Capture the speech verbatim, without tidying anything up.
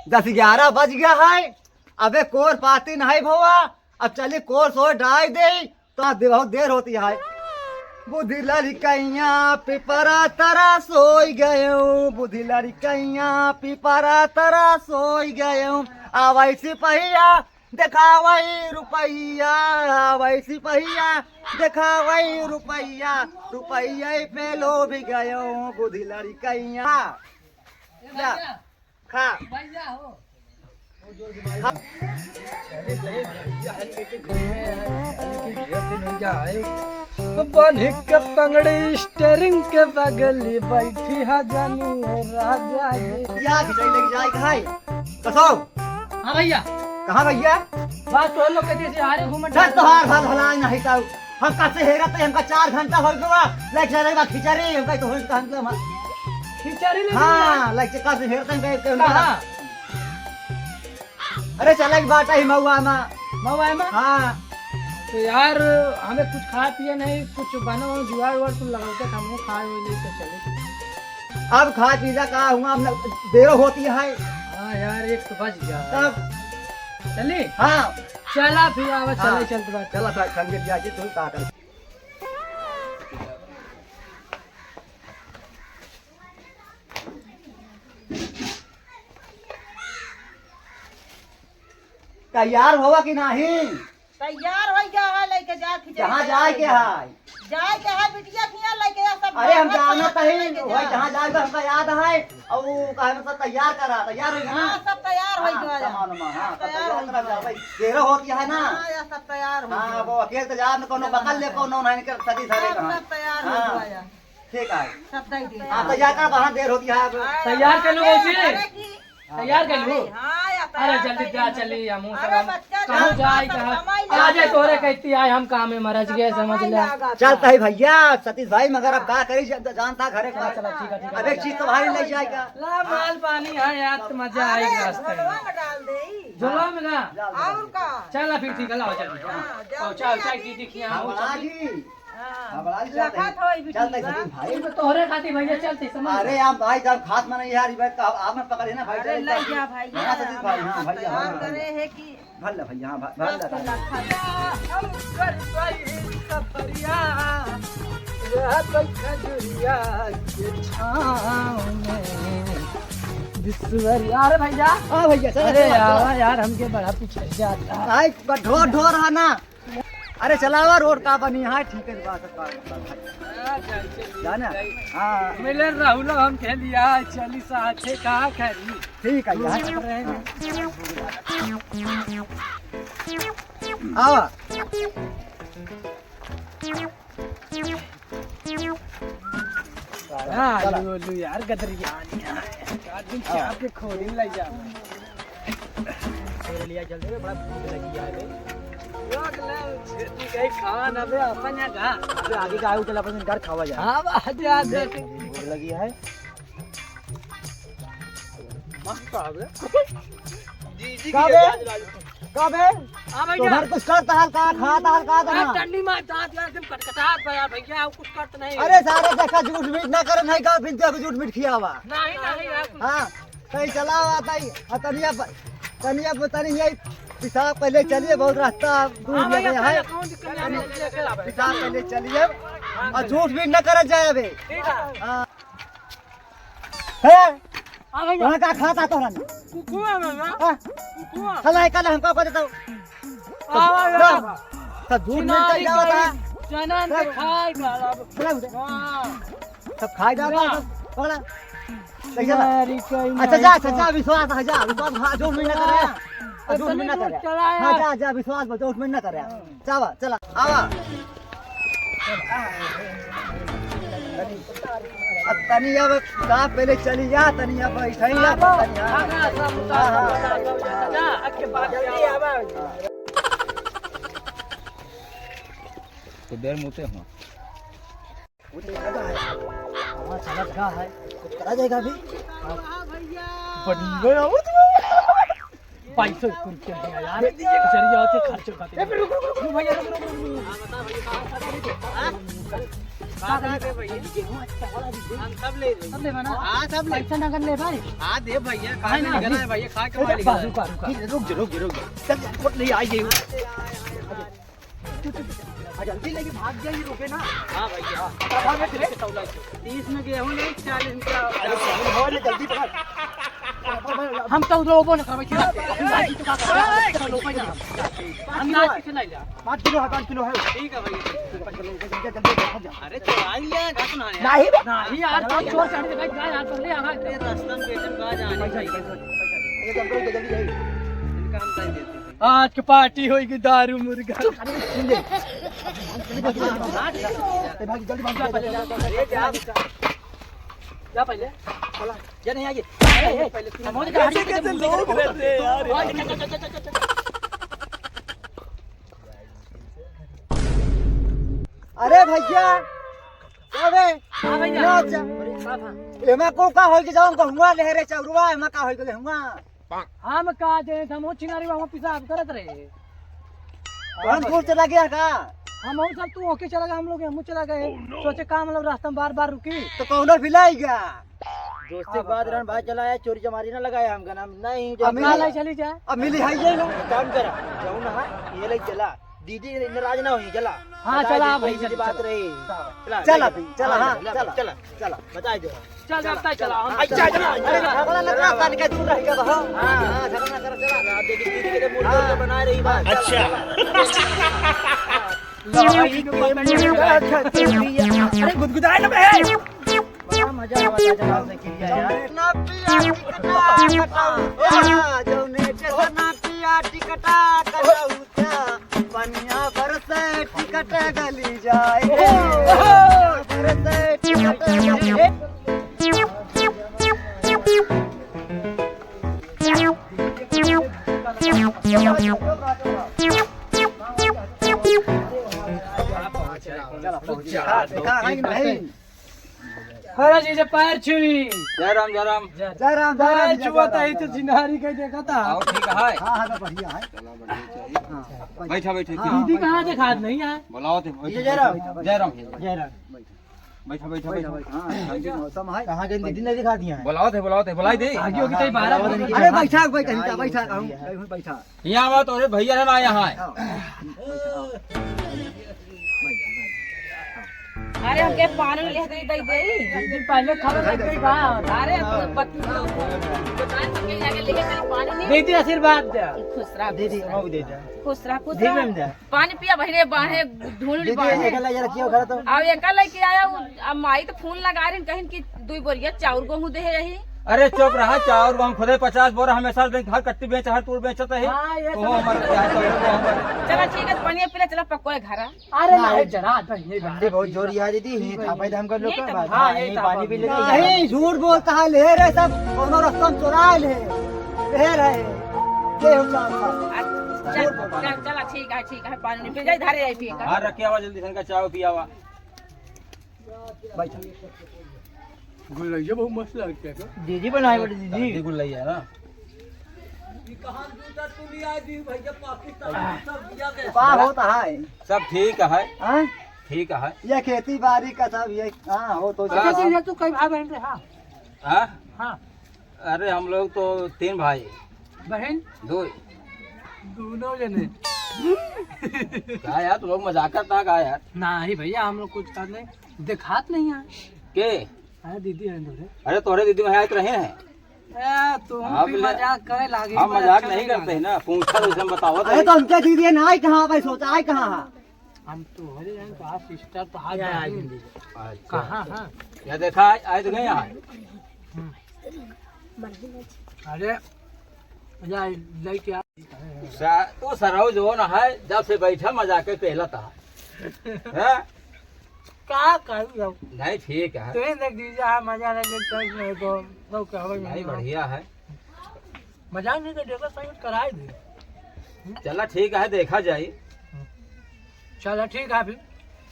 दस ग्यारह बज गया है, अबे कोर पाती नहीं भवा, अब चली कोर सोर डाल दे, तो आज बहुत देर होती है। बुद्धि लड़कैया पिपरा तरा सोई गयो, बुद्धि लड़कैया पिपरा तरा सोई गयो। आवै सिपहिया देखावै रुपैया, आवै सिपहिया देखावै रुपैया, रुपैया पे लोभ गयो बुद्धि लड़कैया। जा, खा। बन के पगड़ी steering के बगली बैठी है जानी है राजा जी। या घिचई लेके जाए के है। कसो? हाँ भैया। कहाँ भैया? बात तो हम लोग कहते थे, अरे घूमत सर, तोहार हाल भला नहीं था। हम कब से हेरत है, हमका चार घंटा हो गवा। लाइक चले बा खिचड़ी, हमका तो होई तो हम खिचड़ी ले हाँ, लाइक कब से हेरत है, हमका कहाँ? अरे चला के बाटा ही महुआ मा। महुआ मा? हाँ। तो यार, हमें कुछ खाए पिए नहीं, कुछ बनो जुगाड़ उगाड़ कुछ लगाते, हम खाए हुए नहीं तो चले। अब खाए पीला का हुआ, अब न-, देर होती है। हाँ यार, एक तो बज गया। तब? चली? हाँ। चला फिर, आवा, हाँ। चले, चल तो बात। चला, फिर संगे जाके तू का कर। तैयार होवा कि नाही? तैयार हो गया है, लेके जा खिचड़ी जहाँ चढ़ा जाए के देगा। है। जाए के है बिटिया के यहाँ लेके जा, सब अरे हम बाहर जानत बाहर ही, लेके वही जा। जहाँ जाए के हमका याद है, और वो कहे में सब तैयार करा, तैयार हो गया ना? हाँ, सब तैयार हो हाँ, गया है। सामान वामान, हाँ, सब तैयार तैयार हो करा गया। जाए भाई। देर होती है ना? हाँ, या सब तैयार हो हाँ, गया। वो अकेले तो जा न, कोनो हाँ, बकल ले, हाँ। कोनो नहीं कर सदी सारे हाँ, कहाँ। सब तैयार हो हाँ। गया है। ठीक है। सब दे दे। हाँ, तैयार कर, कहाँ देर होती है अब? हाँ, तैयार कर लो, हाँ, बहू जी। अरे की तैयार कर लू। हाँ, या अरे तैयार जल्दी कर जा, लो। चली, हम अरे सब बच्चा, कहूँ जाओ, जाए, सब कहाँ? समय आ जाए, लागत तोहरे बा। कहती आए, हम काम में मरज गए, समय समझ ले। लागत बा। चलता है भैया, सतीश भाई, मगर अब का करी, जब जानता घरे का। चला, ठीक है, ठीक है। अब एक चीज तो भाई ले जाएगा। ला, माल पानी है यार, तो मजा अरे, आएगा रास्ते में। झोलवा में डाल दे। झोलवा में ना? डाल दे। और का? चला फिर ठीक है, लाओ, चल। हाँ, आओ, चल, चाय, चाय, टी, टी खिया, हाँ, आओ, बड़ा चल। जी। हाँ, घबरा जी, चलते लखत हैं। होई बिटिया। चलते हैं, भाई। ये तो तोहरे खातिर भैया चलते, समझ हाँ, अरे, ले। आप भाई, जब खास मन यार, ये बात का, आप मत पकड़े ना, भाई, अरे, चले, ले चलते। जा भैया, हाँ, सतीश भाई, हाँ, हम भैया, तैयार हाँ, करे भैया। है कि भर ले भैया, हाँ, भर, भर ले, दस भर ले। लाख। हम कर पाई सफरिया, रह बैठा जुरिया के छाँव में। विश्वरिया, अरे भैया। हाँ भैया, चलो, अरे चलो, यार, चलो। यार, हमके बड़ा पीछे जाता। भाई, ढोर, ढोर है ना। अरे चलावा रोड का बनी है, ठीक है, बात है, बात है, बात है। हाँ, चल, चल, जाना? चल। हाँ। मिले राहुल, हम खेलिया, चली साथे का करी? ठीक है, यार। घूमत रहे। आवा। हाँ, चला। लू, लू यार, गदरिया। चार दिन हाँ। चार के खोरी ले जाओ। खोरी लिया जल्दी रे, बड़ा भूख लगी है रे। रोक ले, खेती गई खान, अबे अपन यहाँ घा। अबे आगे का आयु चला, अपन घर खावा जाए। हाँ, बा, जा, जा। भूख लगी है। मस्त आवे। जी, जी, का बे? का बे? हाँ भैया। तोहर कुछ करता हल का, खाता हल का, अरे ना? टन्नी मार दांत यार, एकदम कटकटात बा यार भैया, और कुछ करत नहीं। अरे सारे देखा, झूठ मीठ ना करे, नहीं का, बिन देखो झूठ मीठ खियावा। नहीं, नहीं यार, कुछ हाँ, कहीं चला आता ही, आ तनिया प-, तनिया प-, तनी यही पेशाब पहले चलिए, बहुत रास्ता दूर हाँ भैया, लगे है। चलो, कौन दिक्कत नहीं, हम लेके आवे। पेशाब पहले चलिए, हाँ, और झूठ मीठ ना करे जाए अबे। ठीक है। हाँ। है? हाँ भैया। वहाँ का खाता तोहरा ना? कुकुआ भैया। हाँ? कुकुआ। साला एक आधा हमका को देता हूँ। हाँ भैया। तो झूठ नहीं चिनारी चाहिए होता है। गई, जनन के खाए का अब। चला उधर। हाँ। सब खाए जा, जा। पकड़ा। कैसे ना? चिनारी कहीं अच्छा, नहीं जा, अच्छा, तो। जा, विश्वास है, जा, विश्वास, हाँ, झूठ में ना करे। हाँ। झूठ में ना करे। चला हाँ, यार। जा, जा, विश्वास पर, झूठ में ना करे। हाँ। जावा, चला, आवा। अब तनी अब साहब पहले चली जा, तनी अब ऐसा ही जा, तनी, हाँ। हाँ, हाँ, सब उतार, हाँ, हाँ। सब उतार, सब उतार, जा, आके बात जल्दी आवा। तो देर मुते हो। वो तो लगा है। हाँ, चला लगा है। कुछ करा जाएगा अभी। हाँ। बढ़िया। पैसों कुल के है यार। जरिया होते खर्चों खातिर। ए, रुक, रुक, रुक, रुक, भैया, रुक, रुक, रुक, रुक। हाँ, बता भैया, कहाँ, कहाँ, कहाँ, कहाँ, कहाँ, कहाँ, कहाँ, कहाँ, कहाँ, कहाँ, हम सब ले, सब लेबा ना? हाँ, सब ले। पैसा नगद लेबा रे? हाँ, दे भैया, है ना? कहाँ से निकला है भैया, खा के ए, मार रुक, निकला है। रुक, रुक। ठीक है, रुक जा, रुक जा, रुक जा। चल, चल, फोन ले, आ गई। आ, जल्दी लेके भाग जाइए, रुके ना। हाँ भैया। हाँ, भाग, भाग, भाग। तीस में गेहूं नहीं, चालीस में क्या होता है? अरे, साहब, हो रे, जल्दी पकड़। हम तो लोगों ने करवाई थी। हम लोगों ने करवाई थी। हम ना किसे नहीं जा। पाँच किलो है, पाँच किलो है। ठीक है भैया। जल्दी, जल्दी, जल्दी, जल्दी। अरे, चुराई लिया, घर सुना है। नहीं बे। नहीं यार, कोई चोर चढ़ के भाग गया यार, पहले यहाँ। अरे, रास्ता में बेचन कहाँ जाने भाई? पैसा, पैसा, पैसा। ये जल्दी, जल्दी, जल्दी। इनका हम दे देते हैं। आज के पार्टी होई कि दारू मुर्गा। चुप, अरे सुन ले। ए भाई, जल्दी भाग, जा, जा, जा, जा, जा। जा पहले। चला। जा नहीं आगे। ए, ए, पहले तू कैसे, कैसे लोग रहते हैं यार? अरे भैया, अबे, हाँ भैया। ना जा। अरे बाप हाँ। एमा को का होई के जाऊं कहूंगा ले रे चौरुआ, एमा का होई के ले हुआ? हम का दे, हम वो छिनारी बाबा पेशाब करत रहे। कौन दूर चला गया का? हम वो सब तू होके चला गया, हम लोग हम चला गए। Oh, no। सोचे का मतलब रास्ता में बार बार रुकी। तो कौन भिलाई गया? दोस्ती के बात रहन भाई, चला आया, चोरी चमारी ना लगाया हमका नाम। नहीं, जो अब मिली, काल आई चली जाए। अब मिली है ये ना। काम करा, जाऊ ना है, ये ले चला। दीदी नाराज ना होई, चला। हाँ, बता चला दे, भाई, कोई चल, बात चल। रही। चला, चला ले भाई, चला, हाँ, हाँ, चला, चला, चला। चला। बता दो। चल, चल, चल, चल, हाँ, अच्छा, चल, चल। अरे, झगड़ा न करा, तनिका दूर रह के बहो। हाँ, हाँ, झगड़ा न करा, चल। आप देखिए, दीदी के लिए मूड हाँ। तो बना रही बात। अच्छा। लड़ाई के मुंह का खजूरिया। अरे, गुदगुदाए ना बे। बड़ा मजा आवा था जनाब से किया यार। ना पिया टिकटा कटाऊ, जौने के ना पिया टिकटा कटाऊ। पनिया बरसे टिकट गली जाए रे। बरसे टिकट गली। देखा है कि नहीं? अरे जीजा पैर छुई। जय राम, जय राम। जय राम, जय राम, पैर जय छुआ राम, था ही जय तो राम। जिनारी के देखा था। आओ, ठीक है। हाँ, हाँ, तो बढ़िया है। चला, बढ़िया चाहिए। हाँ, बैठा, बैठा, हाँ, ठीक। दीदी कहाँ से खाद नहीं है? बुलाओ थे, बैठो, जय राम। बैठो, जय राम। जय राम। बैठो, बैठो, बैठो, बैठो। बैठो, हाँ, ठंडी मौसम है। कहाँ गई दीदी, नहीं दिखा दिया है। बुलाओ थे, बुलाओ थे, बुलाई दे। आगे होगी तो बारह बजे। अरे बैठा, बैठा, बैठा, बैठा। यहाँ बात, अरे भैया है ना, यहाँ है। आओ। अरे, हमके पानी ले दे, दे, दे। दीदी, पहले खबर कर दे, का? अरे, पत्नी लोग, दुकान पर के जाके लेके चल, पानी नहीं। दीदी, आशीर्वाद दे। खुश रह, दीदी, खुश रह। हम दे दे। खुश रह, खुश दे रह। मैम दे। पानी पिया, बहिरे, बाहे, ढूंढ दीदी, बाहे। ये गला ये रखियो, घर तो। अब एक लेके आया, उ, अब माई तो फोन लगा रही, कहीं कि दुई बोरिया चाउर गेहूं दे है यही। अरे, चुप रहा, चाउर गेहूं खुदे पचास बोरा हमेशा दिन हर कट्टी बेच, हर तूर बेचत है। हाँ, ये तो सब हमारे यहाँ चाउर गेहूं हमारे। चला, ठीक है, पानी पी ले, चला, पक्को है घर। अरे हाँ। नहीं जरा, तो ये ठंडी बहुत जोर यार दीदी, ये था भाई, हम कर लो ये क्या तो बात? हाँ, हाँ, ये ये था पानी पी भाई। लेते हैं। नहीं, झूठ बोलता है, ले रहे सब, कोनो रस्ता में चुरा ले, ले रहे, ये हो चार साल। अच्छा, चल, चल, चला, ठीक है, ठीक है, पानी पी जाए, धारे जाए पिए का। हाँ, रखे आवा जल्दी, इनका चाय पियावा। बैठा। गुल्लैया बहुत मस्त लगता है तो। दीदी बनाए बड़े दीदी। दीदी गुल्लैया ना। ये कहाँ जूता तू ले आए दी भैया, पाकिस्तान में सब दिया गया। का होता है? सब ठीक है। हाँ? ठीक है। ये खेती बाड़ी का सब ये, हाँ, हो तो हाँ। अच्छा, ये तू कई भाई बहन रहे? हाँ। हाँ? हाँ। अरे, हम लोग तो तीन भाई। बहन? दो। दोनों जने। का यार, तुम लोग मजाक करता है का यार? नहीं भैया, हम लोग कुछ कर नहीं, दिखात नहीं है। के? अरे दीदी है तोरे। अरे तोरे दीदी में आए तो रहे हैं। ए, तुम आप भी ले-, मजाक करे लागे, हम पर मजाक अच्छा नहीं नहीं करते लागे। हैं ना, पूछा तो उसे हम बताओ तो अरे नहीं। तो उनके दीदी है ना, आई कहाँ भाई, सोचा आई कहाँ है? हम तो हरे हैं, कहाँ सिस्टर तो हाथ या, बांधी। अच्छा। कहाँ है? या देखा, आए, आए तो गए यहाँ। हम्म। अरे, या लेके आ। सा-, तू सरऊ जो ना है, जब से बैठा मजाक के पहला था। हैं? का करू अब? नहीं, ठीक है। तू ही देख दीजिए, हाँ, मजा लगे तो, तो कहबे नहीं, नहीं। बढ़िया है। मजा नहीं तो देखो, सही कराए दे। चला, ठीक है, देखा जाए। चला, ठीक है फिर।